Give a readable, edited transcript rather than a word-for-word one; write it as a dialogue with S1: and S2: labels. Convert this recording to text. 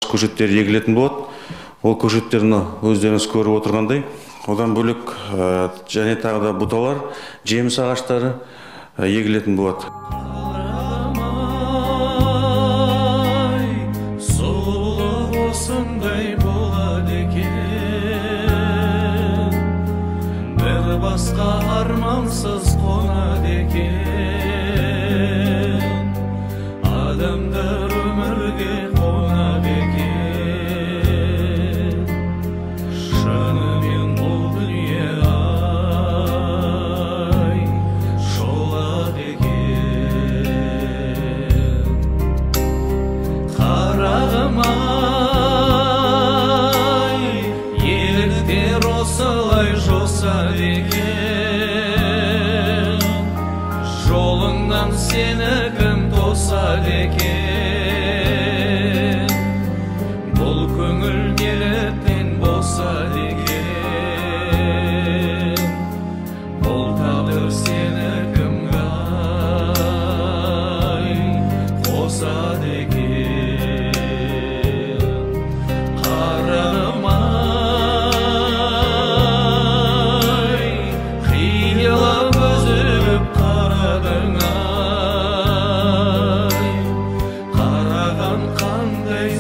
S1: Көшеттер егілетін болады. Ол көшеттерді өздеріңіз көріп отырғандай. Одан бөлек және тағы да бұталар, жеміс ағаштары егілетін болады.
S2: Сұлулық осындай болады екен, бір басқа армансыз қонады екен. Адамдар өмірге қонақ екен. Шынымен бұл дүние ай шолады екен. Қарағым ай, еліктер осылай жосады екен. Жолыңнан сені кім тосады екен? Бұл көңіл неліктен босады екен? Бұл тағдыр сені кімге ай қосады екен? Қарағым ай, қиылып үзіліп қарадың ай, қараған қандай